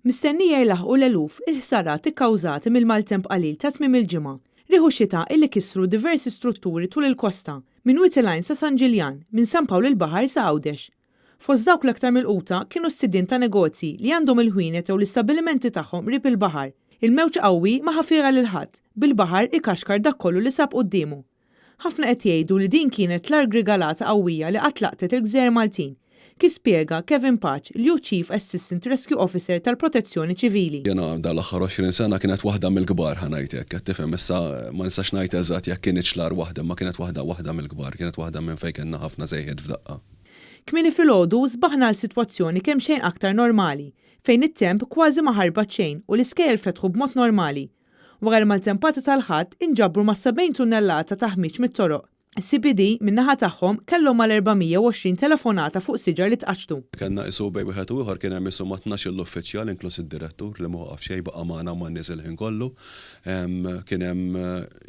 Mistennija jlaħħqu l-eluf il-ħsarat ikkawżati mill-maltemp qalil ta' tmiem il-ġimgħa, riħ u xita illi kissru diversi strutturi tul il-kosta, minn Wied il-Għajn sa San Ġiljan, minn San Pawl il-Baħar sa Għawdex. Fost dawk l-aktar milquta kienu s-sidien ta' negozji li għandhom il-ħwienet jew l-istabbilimenti tagħhom qrib il-baħar. Il-mewġ qawwi ma ħa fiergħa lil ħadd, bil-baħar ikaxkar dak kollu li sab quddiemu. Ħafna qed jgħidu li din kienet l-agħar grigalata qawwija li qatt laqtet il-gżejjer Maltin, kif spjega Kevin Pace li hu Chief Assistant Rescue Officer tal-Protezzjoni Ċivili. Jiena dan l-aħħar 20 sena kienet waħda mill-kbar ħa ngħid hekk, qed tifhem, issa ma nistax ngħid eżatt jekk kinitx l-agħar waħda imma kienet waħda waħda mill-kbar, kienet waħda minn fejn kellna ħafna sejħiet f'daqqa. Kmieni filgħodu sbaħna għal sitwazzjoni kemxejn aktar normali, fejn it-temp kważi ma ħarbat xejn u l-iskejjel fetħu b'mod normali. Wara l-maltempata tal-Ħadd, inġabru mas-70 tunnellata ta' ħmieġ mit-toroq. Is-CPD, min-naħa tagħhom, kellhom mal-420 telefonata fuq siġar li tqaċċtu. Kellna qisu bejn wieħed u ieħor kien hemm qisu ma' tnax-il uffiċjal inkluż id-direttur li ma waqaf xejn baqa' magħna u man-nies il-ħin kollu. Kien hemm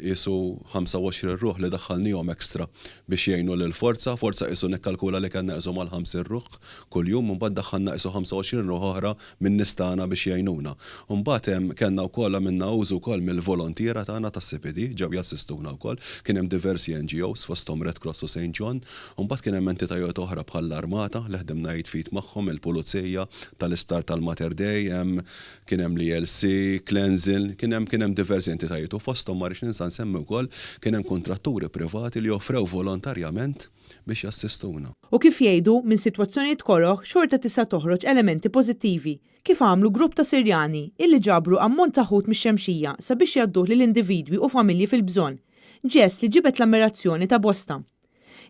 qisu 25 ruħ li daħħalnihom extra biex jgħinu lill-forza. Forza qisu nikkalkula li kellna qisu mal-50 ruħ kuljum, imbagħad daħħalna qisu 25 ruħ oħra min-nies tagħna biex jgħinuna. U mbagħad hemm kellna wkoll għamilna użu wkoll mill-volontiera tagħna tas-CPD, ġew jassistuna wkoll. Kien hemm diversi NGOs fosthom Red Cross u Saint John. U mbagħad kien hemm entitajiet oħra bħall-Armata li ħdimna id f'id magħhom, il-Pulizija, tal-Isptar tal-Mater Dei, hemm kien hemm l-ELC, Cleansil, kien hemm kien hemm diversi entitajiet u fosthom ma rridx ninsa nsemmi wkoll kien hemm kuntratturi privati li offrew volontarjament biex jassistuna. U kif jgħidu, minn sitwazzjonijiet koroh xorta tista' toħroġ elementi pożittivi, kif għamlu grupp ta' Sirjani illi ġabru ammont ta' ħut mix-Xemxija sabiex jgħadduh lil individwi u familji fil-bżonn, ġest li ġibed l-ammirazzjoni ta' bosta.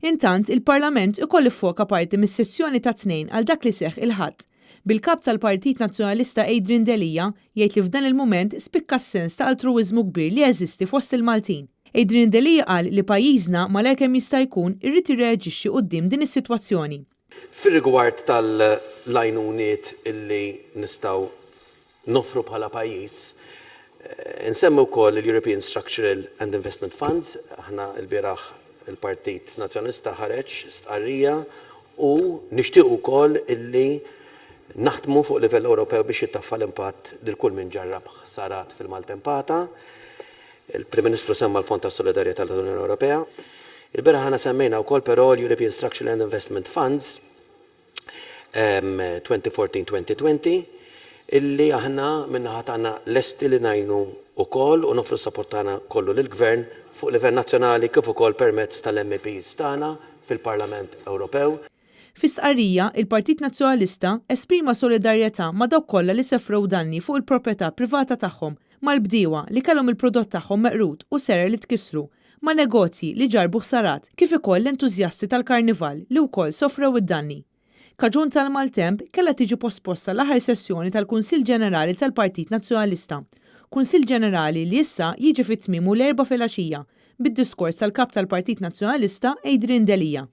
Intant, il-Parlament ukoll iffoka parti mis-sessjoni tat-Tnejn għal dak li seħħ il-Ħadd, bil-Kap tal-Partit Nazzjonalista Adrian Delia jgħid li f'dan il-mument spikka s-sens ta' altruwiżmu kbir li jeżisti fost il-Maltin. Adrian Delia qal li pajjiżna, malajr kemm jista' jkun, irid jirreaġixxi quddiem din is-sitwazzjoni. Fir-rigward tal-għajnuniet illi nistgħu noffru bħala pajjiż, insemmi wkoll il-European Structural and Investment Funds. Aħna lbieraħ il-Partit Nazzjonalista ħareġ stqarrija u nixtiequ wkoll illi naħdmu fuq livell Ewropew biex jittaffa l-impatt lil kull min ġarrab ħsarat fil-maltempata. Il-Prim Ministru semma l-Fond ta' Solidarjetà tal-Unjoni Ewropea. Ilbieraħ aħna semmejna wkoll però l-European Structural and Investment Funds 2014-2020 illi aħna min-naħa tagħna lesti li ngħinu wkoll u noffru s-sapport tagħna kollu lill-Gvern fuq livell nazzjonali kif ukoll permezz tal-MEPs tagħna fil-Parlament Ewropew. Fi stqarrija, il-Partit Nazzjonalista esprima solidarjetà ma' dawk kollha li sefrew danni fuq il-proprjetà privata tagħhom, mal-bdiewa li kellhom il-prodott tagħhom meqrud u serer li tkissru, ma' negozji li ġarrbu ħsarat, kif ukoll l-entużjasti tal-Karnival li wkoll sofrew id-danni. Kaġun tal-maltemp, kellha tiġi posposta l-aħħar sessjoni tal-Kunsill Ġenerali tal-Partit Nazzjonalista. Kunsill Ġenerali li issa jiġi fi tmiemu l-Erbgħa filgħaxija, bid-diskors tal-Kap tal-Partit Nazzjonalista Adrian Delia.